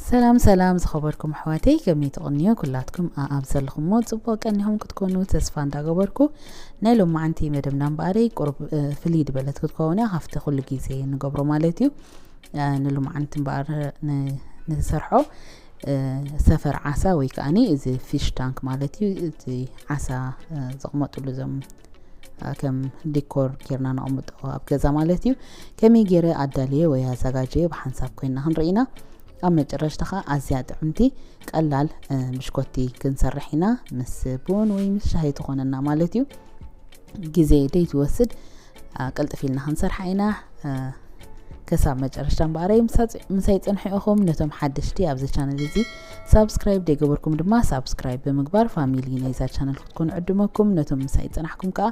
ሰላም ሰላም ዝኸበርኩም ኣሕዋተይ፣ ከመይ ትቕንዩ? ኩላትኩም ኣኣብ ዘለኹሞ ጽቡቕ ቀኒኹም ክትኮኑ ተስፋ እንዳገበርኩ፣ ናይ ሎማዓንቲ መደብና እምበኣረይ ቁሩብ ፍልይ ድበለት ክትከውን እያ ካብቲ ኩሉ ግዜ ንገብሮ ማለት እዩ። ንሎማዓንቲ እምበኣር ንሰርሖ ሰፈር ዓሳ ወይ ከዓኒ እዚ ፊሽ ታንክ ማለት እዩ። እቲ ዓሳ ዘቕመጥሉ እዞም ከም ዲኮር ጌርና ነቐምጦ ኣብ ገዛ ማለት እዩ። ከመይ ገይረ ኣዳልየ ወይ ኣዘጋጀየ ብሓንሳብ ኮይና ክንርኢ ኢና። ኣብ መጨረሽታ ኸዓ ኣዝያ ጥዕምቲ ቀላል ብሽኮቲ ክንሰርሕ ኢና፣ ምስ ቡን ወይ ምስ ሻሂ ትኾነና ማለት እዩ። ግዜ ደይትወስድ ቅልጥፍ ኢልና ክንሰርሓ ኢና። ከሳብ መጨረሽታ እምበኣረይ ምሳይ ጽንሑ ኢኹም። ነቶም ሓደሽቲ ኣብዚ ቻነል እዚ ሳብስክራይብ ደይገበርኩም ድማ ሳብስክራይብ ብምግባር ፋሚሊ ናይዛ ቻነል ክትኮኑ ዕድመኩም። ነቶም ምሳይ ጽናሕኩም ከዓ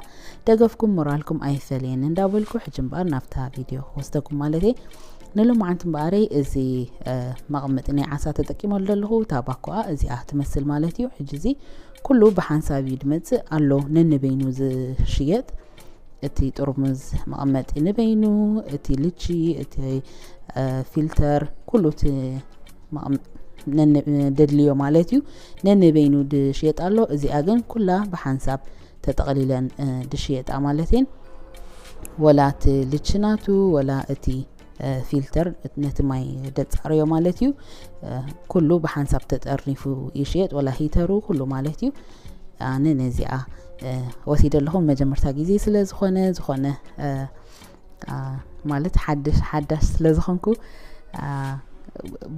ደገፍኩም ሞራልኩም ኣይፈለየኒ እንዳበልኩ፣ ሕጂ እምበኣር ናብታ ቪድዮ ክወስደኩም ማለት እየ። ንሎማዓንቲ እምበኣረይ እዚ መቐመጢ ናይ ዓሳ ተጠቂመሉ ዘለኹ። እታ ባኮኣ እዚኣ ትመስል ማለት እዩ። ሕጂ እዚ ኩሉ ብሓንሳብ እዩ ድመጽእ ኣሎ ነንበይኑ ዝሽየጥ። እቲ ጥርሙዝ መቐመጢ ንበይኑ፣ እቲ ልቺ፣ እቲ ፊልተር፣ ኩሉ እቲ ደድልዮ ማለት እዩ ነንበይኑ ድሽየጥ ኣሎ። እዚኣ ግን ኩላ ብሓንሳብ ተጠቕሊለን ድሽየጣ ማለት እየን። ወላ እቲ ልቺ ናቱ ወላ እቲ ፊልተር ነቲ ማይ ደጻርዮ ማለት እዩ። ኩሉ ብሓንሳብ ተጠርኒፉ ይሽየጥ፣ ወላ ሂተሩ ኩሉ ማለት እዩ። ኣነ ነዚኣ ወሲደ ኣለኹ መጀመርታ ግዜ ስለ ዝኾነ፣ ዝኾነ ማለት ሓድሽ ሓዳሽ ስለ ዝኾንኩ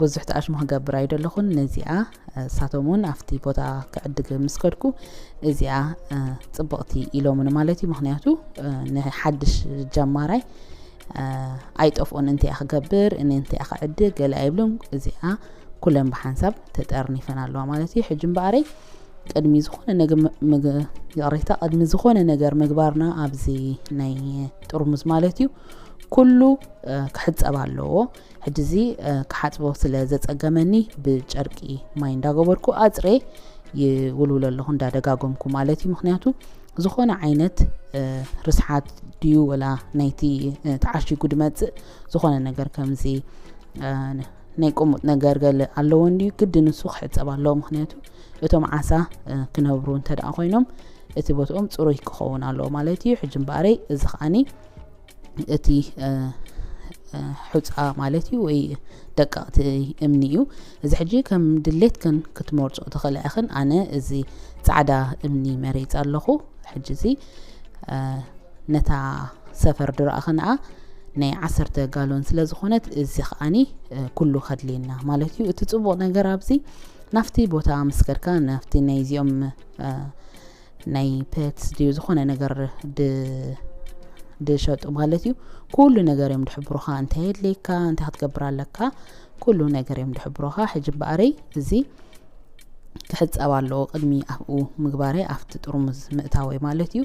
ብዙሕ ተኣሽሞ ክገብር ኣይደለኹን። ነዚኣ እሳቶም እውን ኣብቲ ቦታ ክዕድግ ምስ ከድኩ እዚኣ ጽብቕቲ ኢሎምኒ ማለት እዩ። ምኽንያቱ ንሓድሽ ጀማራይ ኣይጠፍኦን፣ እንታይ እያ ክገብር፣ እንታይ እያ ክዕድግ ገለ ኣይብሉን። እዚኣ ኩለን ብሓንሳብ ተጠርኒፈን ኣለዋ ማለት እዩ። ሕጂ እምበኣረይ ቅድሚ ዝኾነ ነገር ይቕሬታ፣ ቅድሚ ዝኾነ ነገር ምግባርና ኣብዚ ናይ ጥርሙዝ ማለት እዩ ኩሉ ክሕጸብ ኣለዎ። ሕጂ እዚ ክሓጽቦ ስለ ዘጸገመኒ ብጨርቂ ማይ እንዳገበርኩ ኣጽሬ ይውልውሎ ኣለኹ እንዳደጋገምኩ ማለት እዩ። ምኽንያቱ ዝኾነ ዓይነት ርስሓት ድዩ ወላ ናይቲ ተዓሺጉ ድመጽእ ዝኾነ ነገር ከምዚ ናይ ቅሙጥ ነገር ገለ ኣለዎ እንድዩ ግዲ ንሱ ክሕጸብ ኣለዎ። ምኽንያቱ እቶም ዓሳ ክነብሩ እንተ ደኣ ኮይኖም እቲ ቦትኦም ጽሩይ ክኸውን ኣለዎ ማለት እዩ። ሕጂ እምበኣረይ እዚ ከዓኒ እቲ ሑፃ ማለት እዩ ወይ ደቀቕቲ እምኒ እዩ። እዚ ሕጂ ከም ድሌትክን ክትመርጾ ትኽእላ ኢኽን። ኣነ እዚ ጻዕዳ እምኒ መሪጸ ኣለኹ። ሕጂ እዚ ነታ ሰፈር ድረኣኽንኣ ናይ ዓሰርተ ጋሎን ስለ ዝኾነት እዚ ከዓኒ ኩሉ ከድልየና ማለት እዩ። እቲ ጽቡቕ ነገር ኣብዚ ናፍቲ ቦታ ምስ ከድካ ናፍቲ ናይዚኦም ናይ ፔትስ ድዩ ዝኾነ ነገር ድሸጡ ማለት እዩ። ኩሉ ነገር እዮም ድሕብሩኻ፣ እንታይ የድልየካ፣ እንታይ ክትገብር ኣለካ፣ ኩሉ ነገር እዮም ድሕብሩኻ። ሕጂ እምበኣረይ እዚ ክሕጸብ ኣለዎ ቅድሚ ኣብኡ ምግባረይ ኣብቲ ጥርሙዝ ምእታወይ ማለት እዩ።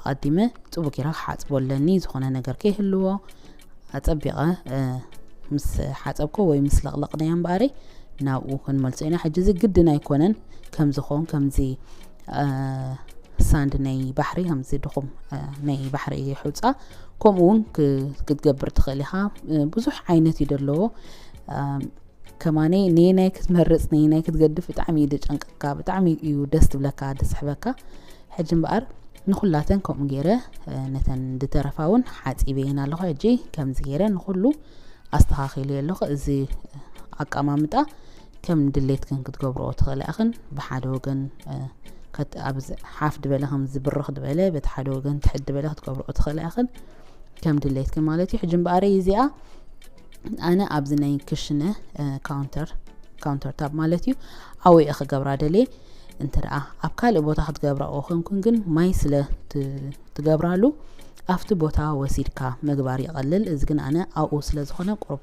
ኣቐዲመ ጽቡቅ ጌራ ክሓጽቦ ኣለኒ፣ ዝኾነ ነገር ከይህልዎ ኣጸቢቐ ምስ ሓጸብኮ ወይ ምስ ለቕለቕናዮ እምበኣረይ ናብኡ ክንመልሶ ኢና። ሕጂ እዚ ግድን ኣይኮነን ከም ዝኾን ከምዚ ሳንድ ናይ ባሕሪ ከምዚ ድኹም ናይ ባሕሪ ሑጻ ከምኡ እውን ክትገብር ትኽእል ኢኻ። ብዙሕ ዓይነት እዩ ደለዎ። ከማነይ ነየናይ ክትመርጽ ነየናይ ክትገድፍ ብጣዕሚ እዩ ደጨንቀካ፣ ብጣዕሚ እዩ ደስ ትብለካ ደስሕበካ። ሕጂ እምበኣር ንኹላተን ከምኡ ገይረ ነተን ድተረፋ እውን ሓጺበየን ኣለኹ። ሕጂ ከምዚ ገይረ ንኹሉ ኣስተኻኺለ ኣለኹ። እዚ ኣቀማምጣ ከም ድሌትክን ክትገብርኦ ትኽእላ ኢኽን። ብሓደ ወገን ኣብ ሓፍ ድበለ ከምዚ ብርኽ ድበለ በቲ ሓደ ወገን ትሕት ድበለ ክትገብርኦ ትኽእላ ኢኽን ከም ድሌትክን ማለት እዩ። ሕጂ እምበኣረይ እዚኣ ኣነ ኣብዚ ናይ ክሽነ ካውንተር ካውንተር ታፕ ማለት እዩ ኣውየ ክገብራ ደልየ። እንተ ደኣ ኣብ ካልእ ቦታ ክትገብራ ኮንኩን ግን ማይ ስለ ትገብራሉ ኣብቲ ቦታ ወሲድካ ምግባር ይቐልል። እዚ ግን ኣነ ኣብኡ ስለ ዝኾነ ቁሩብ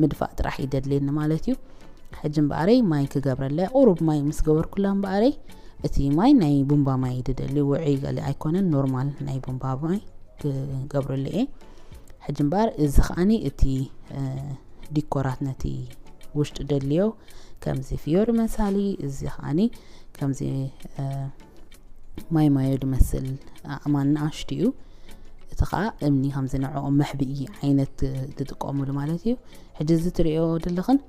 ምድፋእ ጥራሕ እዩ ደድልየኒ ማለት እዩ። ሕጂ እምበኣረይ ማይ ክገብረላ ቁሩብ ማይ ምስ ገበርኩላ እምበኣረይ እቲ ማይ ናይ ቡምባ ማይ ድደሊ ውዑይ ገለ ኣይኮነን፣ ኖርማል ናይ ቡምባ ማይ ክገብረሉ እየ። ሕጂ እምበኣር እዚ ከዓኒ እቲ ዲኮራት ነቲ ውሽጢ ደልዮ ከምዚ ፍዮሪ መሳሊ፣ እዚ ከዓኒ ከምዚ ማይ ማዮ ድመስል ኣእማን ንኣሽቱ እዩ። እቲ ከዓ እምኒ ከምዚ ንዕኦም መሕብኢ ዓይነት ትጥቀሙሉ ማለት እዩ። ሕጂ እዚ ትሪኦ ዘለኽን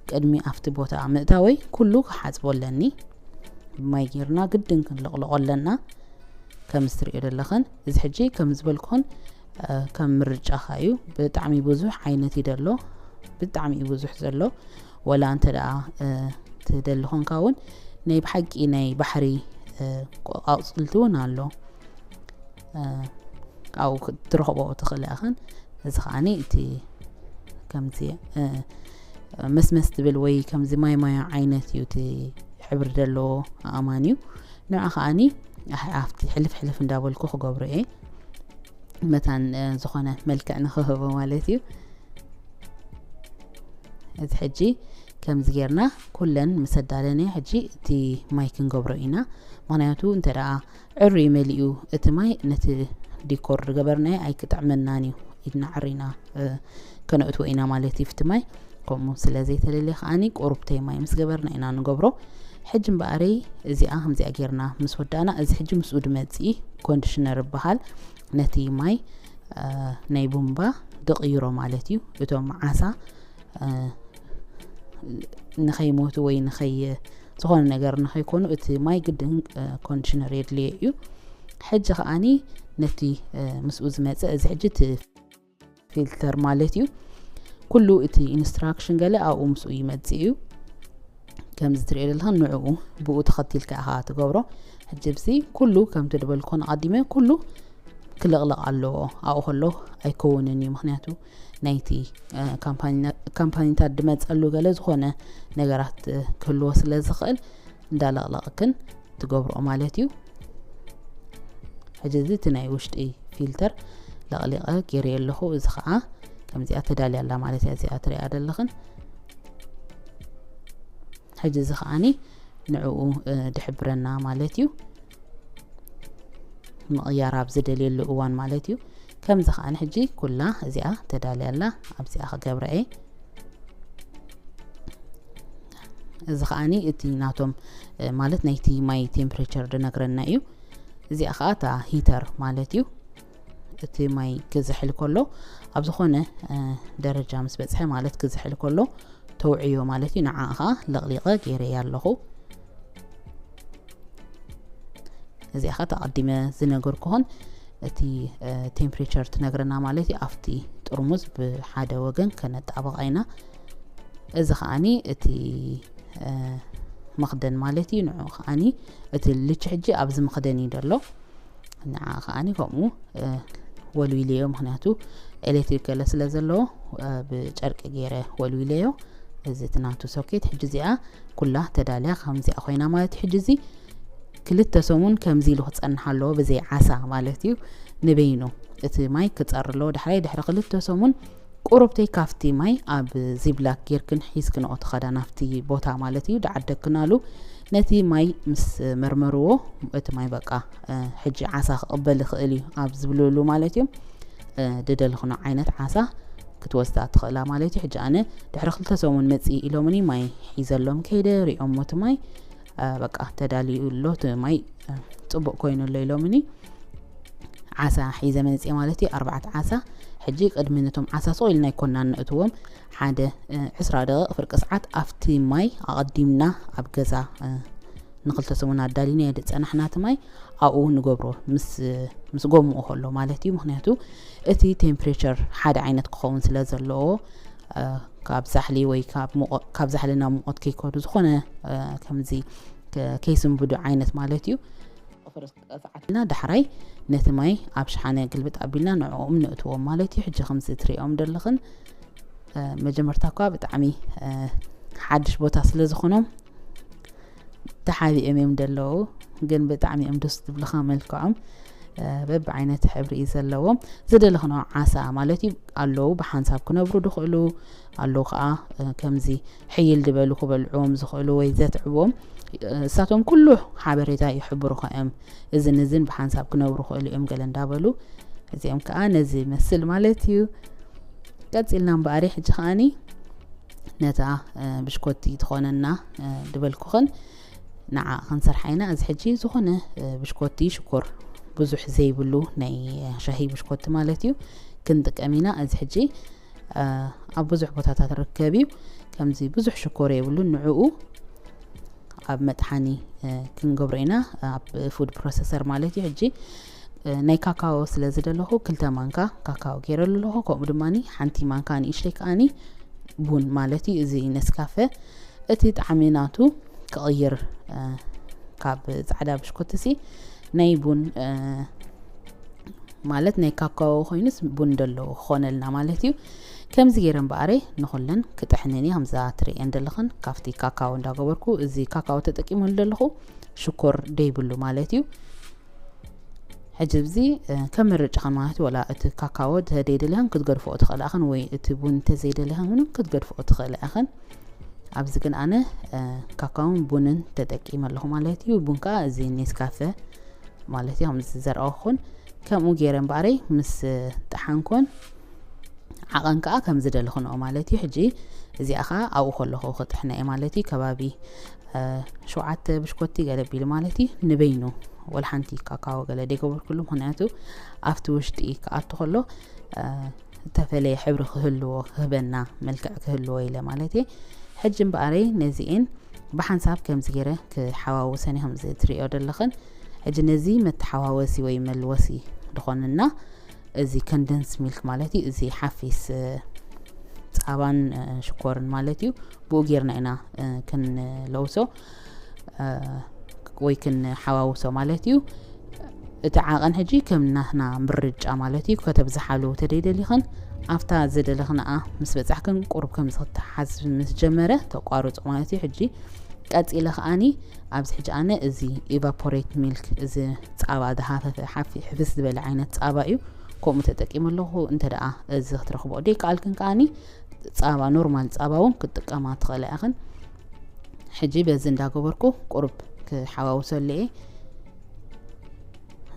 ቅድሚ ኣብቲ ቦታ ምእታወይ ኩሉ ክሓጽቦ ኣለኒ። ማይ ጌርና ግድን ክንለቕለቖ ኣለና። ከም እትርእዮ ዘለኽን እዚ ሕጂ ከም ዝበልኩን ከም ምርጫኻ እዩ። ብጣዕሚ ብዙሕ ዓይነት እዩ ዘሎ፣ ብጣዕሚ እዩ ብዙሕ ዘሎ። ወላ እንተ ደኣ ትደሊ ኾንካ እውን ናይ ብሓቂ ናይ ባሕሪ ኣቑፅልቲ እውን ኣሎ። ካብኡ ክትረኽቦ ትኽእል ኢኽን። እዚ ከዓኒ እቲ ከምዚ መስመስ ትብል ወይ ከምዚ ማይ ማዮ ዓይነት እዩ እቲ ሕብሪ ዘለዎ ኣእማን እዩ። ንዑ ከዓኒ ኣብቲ ሕልፍ ሕልፍ እንዳበልኩ ክገብሮ እየ። መታን ዝኾነ መልክዕ ንኽህቦ ማለት እዩ። እዚ ሕጂ ከምዚ ጌርና ኩለን ምስ ኣዳለናዮ ሕጂ እቲ ማይ ክንገብሮ ኢና። ምኽንያቱ እንተ ደኣ ዕሩይ መሊኡ እቲ ማይ ነቲ ዲኮር ዝገበርናዮ ኣይክጥዕመናን እዩ ኢልና ዕሪና ከነእትዎ ኢና ማለት እዩ። ፍቲ ማይ ከምኡ ስለ ዘይተለልየ ከዓኒ ቁሩብተይ ማይ ምስ ገበርና ኢና ንገብሮ። ሕጂ እምበኣረይ እዚኣ ከምዚኣ ጌርና ምስ ወዳእና እዚ ሕጂ ምስኡ ድመጽኢ ኮንዲሽነር ይበሃል። ነቲ ማይ ናይ ቡምባ ድቕይሮ ማለት እዩ። እቶም ዓሳ ንኸይሞቱ ወይ ንኸይ ዝኾነ ነገር ንኸይኮኑ እቲ ማይ ግድን ኮንዲሽነር የድልዮ እዩ። ሕጂ ከዓኒ ነቲ ምስኡ ዝመፀ እዚ ሕጂ እቲ ፊልተር ማለት እዩ። ኩሉ እቲ ኢንስትራክሽን ገለ ኣብኡ ምስኡ ይመፅእ እዩ። ከምዚ ትሪኦ ዘለኽን ንዕኡ ብኡ ተኸቲልካ ኢኻ ትገብሮ። ሕጂ ብዚ ኩሉ ከምቲ ዝበልኩን ኣቐዲመ ኩሉ ክልቕልቕ ኣለዎ። ኣብኡ ከሎ ኣይከውንን እዩ። ምኽንያቱ ናይቲ ካምፓኒታት ድመፀሉ ገለ ዝኾነ ነገራት ክህልዎ ስለ ዝኽእል እንዳለቕለቕክን ትገብርኦ ማለት እዩ። ሕጂ እዚ እቲ ናይ ውሽጢ ፊልተር ለቕሊቐ ገይረ ኣለኹ። እዚ ከዓ ከምዚኣ ተዳልያ ኣላ ማለት እያ። እዚኣ ትሪኣ ዘለኽን ሕጂ እዚ ከዓኒ ንዕኡ ድሕብረና ማለት እዩ። ምቕያር ኣብ ዝደልየሉ እዋን ማለት እዩ። ከምዚ ከዓኒ ሕጂ ኩላ እዚኣ ተዳልያ ኣላ። ኣብዚኣ ክገብረ እየ። እዚ ከዓኒ እቲ ናቶም ማለት ናይቲ ማይ ቴምፕሬቸር ድነግረና እዩ። እዚኣ ከዓ እታ ሂተር ማለት እዩ። እቲ ማይ ክዝሕል ከሎ ኣብ ዝኾነ ደረጃ ምስ በፅሐ ማለት ክዝሕል ከሎ ተውዕዮ ማለት እዩ። ንዓ ከዓ ለቕሊቐ ገይረያ ኣለኹ። እዚኣ ከዓ ተቐዲመ ዝነገርኩኹን እቲ ቴምፕሬቸር ትነግረና ማለት እዩ። ኣብቲ ጥርሙዝ ብሓደ ወገን ከነጣበቓ ኢና። እዚ ከዓኒ እቲ መኽደን ማለት እዩ። ንዑ ከዓኒ እቲ ልች ሕጂ ኣብዚ መኽደን እዩ ዘሎ። ንዓ ከዓኒ ከምኡ ወልዊለዮ፣ ምኽንያቱ ኤሌክትሪክ ገለ ስለ ዘለዎ ብጨርቂ ገይረ ወልዊለዮ። እዚ እቲ ናቱ ሶኬት። ሕጂ እዚኣ ኩላ ተዳልያ ከምዚኣ ኮይና ማለት እዩ። ሕጂ እዚ ክልተ ሰሙን ከምዚ ኢሉ ክጸንሕ ኣለዎ ብዘይ ዓሳ ማለት እዩ። ንበይኑ እቲ ማይ ክጸሪ ኣለዎ። ዳሕራይ ድሕሪ ክልተ ሰሙን ቁሩብተይ ካብቲ ማይ ኣብ ዚብላክ ጌርክን ሒዝክንኦ ትኸዳ ናብቲ ቦታ ማለት እዩ። ድዓደክናሉ ነቲ ማይ ምስ መርመርዎ እቲ ማይ በቃ ሕጂ ዓሳ ክቕበል ይኽእል እዩ ኣብ ዝብልሉ ማለት እዮም። ድደልኽኖ ዓይነት ዓሳ ክትወስዳ ትኽእላ ማለት እዩ። ሕጂ ኣነ ድሕሪ ክልተ ሰሙን መፅእ ኢሎምኒ ማይ ሒዘሎም ከይደ ሪኦሞ እቲ ማይ በቃ ተዳልዩ ኣሎ፣ እቲ ማይ ፅቡቕ ኮይኑ ኣሎ ኢሎምኒ። ዓሳ ሒዘ መፅእ ማለት እዩ፣ ኣርባዕተ ዓሳ። ሕጂ ቅድሚ ነቶም ዓሳ ስቕ ኢልና ኣይኮናን ነእትዎም፣ ሓደ ዕስራ ደቂቕ ፍርቂ ሰዓት ኣብቲ ማይ ኣቐዲምና ኣብ ገዛ ንክልተ ሰሙን ኣዳሊና የድፀናሕና እቲ ማይ ኣብኡ ንገብሮ ምስ ምስ ጎምኡ ከሎ ማለት እዩ። ምክንያቱ እቲ ቴምፕሬቸር ሓደ ዓይነት ክኸውን ስለ ዘለዎ ካብ ዛሕሊ ወይ ካብ ዛሕሊ ናብ ሙቐት ከይከዱ ዝኾነ ከምዚ ከይስንብዱ ዓይነት ማለት እዩ። እና ዳሕራይ ነቲ ማይ ኣብ ሸሓነ ግልብጥ ኣቢልና ንዕኦም ንእትዎም ማለት እዩ። ሕጂ ከምዚ ትሪኦም ዘለኽን መጀመርታ እኳ ብጣዕሚ ሓድሽ ቦታ ስለ ዝኾኖም ተሓቢኦም እዮም ዘለዉ፣ ግን ብጣዕሚ እዮም ደስ ዝብልኻ መልክዖም። በብዓይነት ሕብሪ እዩ ዘለዎም። ዝደለኽኖ ዓሳ ማለት እዩ ኣለዉ፣ ብሓንሳብ ክነብሩ ድኽእሉ ኣለዉ ከዓ ከምዚ ሕይል ዝበሉ ክበልዕዎም ዝኽእሉ ወይ ዘትዕዎም። እሳቶም ኩሉ ሓበሬታ ይሕብሩኻ እዮም። እዝን እዝን ብሓንሳብ ክነብሩ ክእሉ እዮም ገለ እንዳበሉ፣ እዚኦም ከዓ ነዚ ይመስል ማለት እዩ። ቀፂልና እምበኣሪ ሕጂ ከዓኒ ነታ ብሽኮቲ ትኾነና ዝበልኩኽን ንዓ ክንሰርሓ ኢና። እዚ ሕጂ ዝኾነ ብሽኮቲ ሽኮር ብዙሕ ዘይብሉ ናይ ሻሂ ብሽኮቲ ማለት እዩ ክንጥቀም ኢና። እዚ ሕጂ ኣብ ብዙሕ ቦታታት ርከብ እዩ። ከምዚ ብዙሕ ሽኮር የብሉን። ንዕኡ ኣብ መጥሓኒ ክንገብሮ ኢና፣ ኣብ ፉድ ፕሮሰሰር ማለት እዩ። ሕጂ ናይ ካካዎ ስለ ዝደለኹ ክልተ ማንካ ካካዎ ገይረሉ ኣለኹ። ከምኡ ድማ ሓንቲ ማንካ ንእሽተይ ከኣኒ ቡን ማለት እዩ። እዚ ነስካፈ እቲ ጣዕሚ ናቱ ክቕይር፣ ካብ ጻዕዳ ብሽኮትሲ ናይ ቡን ማለት ናይ ካካዎ ኮይኑስ ቡን ደለዎ ክኾነልና ማለት እዩ። ከምዚ ገይረ እምበኣረ ንኹለን ክጥሕንን እየ። ከምዛ ትርእየን ዘለኽን ካብቲ ካካዎ እንዳገበርኩ፣ እዚ ካካዎ ተጠቂመሉ ዘለኹ ሽኮር ደይብሉ ማለት እዩ። ሕጂ እዚ ከም ምርጫኽን ማለት እዩ። ወላ እቲ ካካዎ ተደይደልኽን ክትገድፍኦ ትኽእላ ኢኽን፣ ወይ እቲ ቡን ተዘይደልኽን እውን ክትገድፍኦ ትኽእላ ኢኽን። ኣብዚ ግን ኣነ ካካውን ቡንን ተጠቂመ ኣለኹ ማለት እዩ። ቡን ከዓ እዚ ኔስካፈ ማለት እዩ፣ ከምዚ ዘርኣኹን ከምኡ ገይረ እምበኣረይ ምስ ጠሓንኮን ዓቐን ከዓ ከም ዝደለኽንኦ ማለት እዩ። ሕጂ እዚኣ ከዓ ኣብኡ ከለኹ ክጥሕና እየ ማለት እዩ። ከባቢ ሸውዓተ ብሽኮቲ ገለ ቢሉ ማለት እዩ። ንበይኑ ወላ ሓንቲ ካካዎ ገለ ደይገበርኩሉ፣ ምኽንያቱ ኣብቲ ውሽጢ ክኣቱ ከሎ ዝተፈለየ ሕብሪ ክህልዎ፣ ክህበና፣ መልክዕ ክህልዎ ኢለ ማለት እየ። ሕጂ እምበኣረይ ነዚኤን ብሓንሳብ ከምዚ ገይረ ክሓዋውሰን እየ፣ ከምዚ ትርእዮ ዘለኽን። ሕጂ ነዚ መተሓዋወሲ ወይ መልወሲ ዝኾንና እዚ ኮንደንስ ሚልክ ማለት እዩ። እዚ ሓፊስ ፃባን ሽኮርን ማለት እዩ። ብኡ ጌርና ኢና ክንለውሶ ወይ ክንሓዋውሶ ማለት እዩ። እቲ ዓቐን ሕጂ ከም ናትና ምርጫ ማለት እዩ። ከተብዝሓሉ ተደይደሊኽን ኣብታ ዝደለኽንኣ ምስ በጻሕክን ቁሩብ ከም ዝክተሓዝ ምስ ጀመረ ተቋርጾ ማለት እዩ። ሕጂ ቀጺለ ከኣኒ ኣብዚ ሕጂ ኣነ እዚ ኢቫፖሬት ሚልክ፣ እዚ ጻባ ዝሃፈፈ ሓፊ-፣ ሕፍስ ዝበለ ዓይነት ጻባ እዩ። ከምኡ ተጠቂመ ኣለኹ። እንተ ደኣ እዚ ክትረኽቦ ደይከኣልክን ከኣኒ ጻባ፣ ኖርማል ጻባ እውን ክትጥቀማ ትኽእላ ኢኽን። ሕጂ በዚ እንዳገበርኩ ቁሩብ ክሓዋውሰሉ እየ።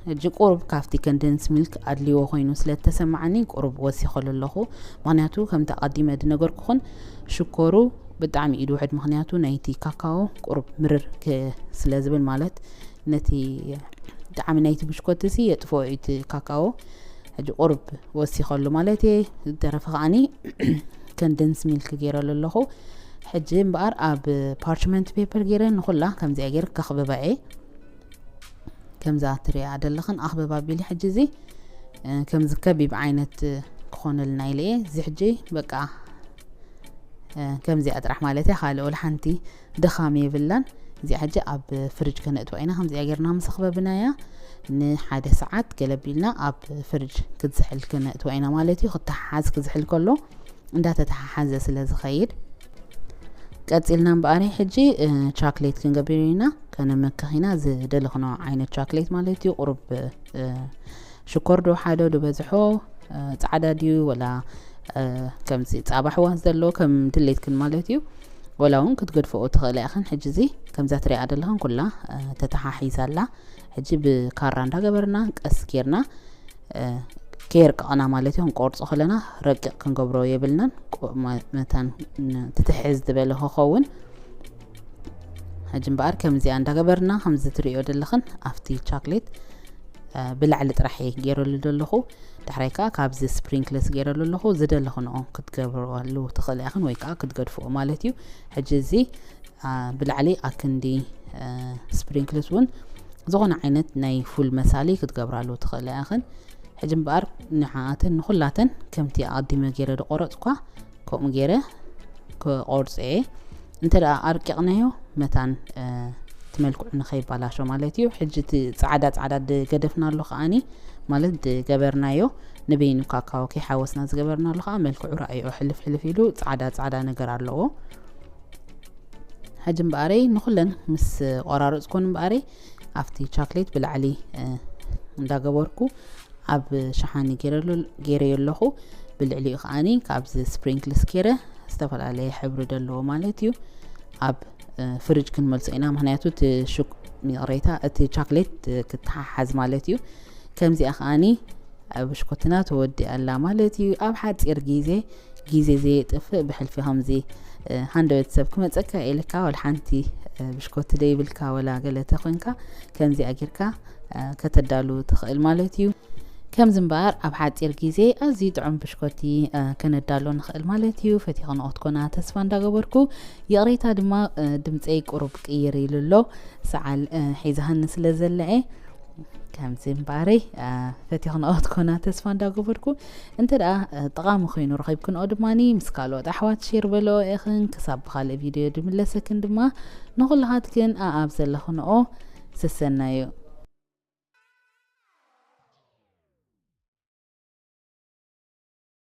ሕጂ ቁሩብ ካብቲ ኮንደንስ ሚልክ ኣድልዎ ኮይኑ ስለ እተሰማዓኒ ቁሩብ ወሲኸሉ ኣለኹ። ምኽንያቱ ከምቲ ኣቐዲመ ዝነገርኩኽን ሽኮሩ ብጣዕሚ እዩ ዝውሕድ። ምኽንያቱ ናይቲ ካካዎ ቁሩብ ምርር ክ-፣ ስለ ዝብል ማለት ነቲ ጣዕሚ ናይቲ ብሽኮቲ ሲ የጥፍኦ እዩ እቲ ካካዎ። ሕጂ ቁሩብ ወሲኸሉ ማለት እየ። ዝተረፈ ከዓኒ ኮንደንስ ሚልክ ገይረሉ ኣለኹ። ሕጂ እምበኣር ኣብ ፓርችመንት ፔፐር ገይረ ንኹላ ከምዚኣ ገይረ ከኽብባ እየ። ከምዛ ትሪኣ ዘለኽን ኣኽብባ ቢሊ ሕጂ እዚ፣ እ፣ ከምዚ ከቢብ ዓይነት ክኾነልና ኢለ እየ። እዚ ሕጂ በቃ፣ እ፣ ከምዚኣ ጥራሕ ማለት እያ። ካልእ ወላ ሓንቲ ድኻም የብላን። እዚኣ ሕጂ ኣብ ፍርጅ ከነእትዋ ኢና። ከምዚኣ ጌርና ምስ ኣኽበብናያ ንሓደ ሰዓት ገለቢልና ኣብ ፍርጅ ክትዝሕል ከነእትዋ ኢና ማለት እዩ። ክተሓሓዝ ክዝሕል ከሎ እንዳተተሓሓዘ ስለ ዝኸይድ። ቀጺልና እምበኣር ሕጂ፣ እ፣ ቻክሌት ክንገብር ኢና። ከነመክኽ ኢና ዝደለኽኖ ዓይነት ቻክሌት ማለት እዩ። ቁሩብ፣ እ፣ ሽኮር ዶ ሓደ ዶ በዝሖ፣ እ፣ ጻዕዳ ድዩ ወላ፣ እ፣ ከምዚ ጻባ ሕዋስ ዘለዎ ከም ድሌትክን ማለት እዩ። ወላ እውን ክትገድፍኦ ትኽእላ ኢኽን። ሕጂ እዚ ከምዛ ትሪኣ ዘለኽን ኩላ፣ እ፣ ተተሓሒዛ ኣላ። ሕጂ ብካራ እንዳገበርና ቀስ ጌርና፣ እ፣ ከየርቀቕና ማለት እዩ። ክንቆርጾ ከለና ረቂቕ ክንገብሮ የብልናን። ቆ-፣ መ-፣ መታን ን-፣ ትትሕዝ ዝበለ ክኸውን። ሕጂ እምበኣር ከምዚኣ እንዳገበርና፣ ከምዚ ትርእዮ ዘለኽን ኣብቲ ቻክሌት፣ እ፣ ብላዕሊ ጥራሕ እየ ገይረሉ ዘለኹ። ዳሕራይ ከኣ ካብዚ ስፕሪንክልስ ገይረሉ ኣለኹ። ዝደለኽንኦ ክትገብርሉ ትኽእላ ኢኽን ወይ ከኣ ክትገድፍኦ ማለት እዩ። ሕጂ እዚ፣ እ፣ ብላዕሊ ኣክንዲ፣ እ፣ ስፕሪንክልስ እውን ዝኾነ ዓይነት ናይ ፉል መሳሊ ክትገብራሉ ትኽእላ ኢኽን። ሕጂ እምበኣር ንዓኣተን ንኹላተን ከምቲ ኣቐዲመ ገይረ ዝቆረጽኳ ከምኡ ገይረ ክቆርጾ እየ። እንተ ደኣ ኣርቂቕናዮ መታን፣ እ፣ እቲ መልክዑ ንኸይባላሾ ማለት እዩ። ሕጂ እቲ ጻዕዳ ጻዕዳ ዝገደፍና ኣሎ ከኣኒ፣ ማለት ዝገበርናዮ ንበይኑ ካካዎ ከይሓወስና ዝገበርና ኣሎ ከኣ መልክዑ ረኣይኦ ሕልፍ ሕልፍ ኢሉ ጻዕዳ ጻዕዳ ነገር ኣለዎ። ሕጂ እምበኣረይ ንኹለን ምስ ቆራረጽኩን እምበኣረይ ኣብቲ ቻክሌት ብላዕሊ፣ እ፣ እንዳገበርኩ ኣብ ሸሓኒ ገይረሉ-፣ ገይረዮ ኣለኹ። ብልዕሊኡ ከኣኒ ካብዚ ስፕሪንክልስ ገይረ ዝተፈላለየ ሕብሪ ዘለዎ ማለት እዩ ኣብ፣ እ፣ ፍርጅ ክንመልሶ ኢና። ምኽንያቱ እቲ ሹክ-፣ ይቕሬታ፣ እቲ ቻክሌት፣ እ፣ ክተሓሓዝ ማለት እዩ። ከምዚኣ ከኣኒ ኣብ ብሽኮትና ተወዲኣ ኣላ ማለት እዩ። ኣብ ሓጺር ግዜ፣ ግዜ ዘየጥፍእ ብሕልፊ ከምዚ፣ እ፣ ሃንደበት ሰብ ክመጸካ ኢልካ፣ ወላ ሓንቲ፣ እ፣ ብሽኮቲ ደይብልካ ወላ ገለ ተኾንካ፣ ከምዚኣ ጌርካ፣ እ፣ ከተዳሉ ትኽእል ማለት እዩ። ከምዚ እምበኣር ኣብ ሓፂር ግዜ ኣዝዩ ጥዑም ብሽኮቲ ከነዳሎ ንኽእል ማለት እዩ። ፈቲኽንኦ ክትኮና ተስፋ እንዳገበርኩ፣ ይቕሬታ ድማ ድምፀይ ቁሩብ ቅይር ኢሉ ኣሎ፣ ሰዓል ሒዛሃኒ ስለ ዘለዐ። ከምዚ እምበኣረይ ፈቲኽንኦ ክትኮና ተስፋ እንዳገበርኩ፣ እንተ ደኣ ጠቓሚ ኮይኑ ረኺብክንኦ ድማ ምስ ካልኦት ኣሕዋት ሼር በልኦ ኢኽን። ክሳብ ብኻልእ ቪድዮ ድምለሰክን ድማ ንኹልኻትክን ኣኣብ ዘለኽንኦ ሰሰናዩ።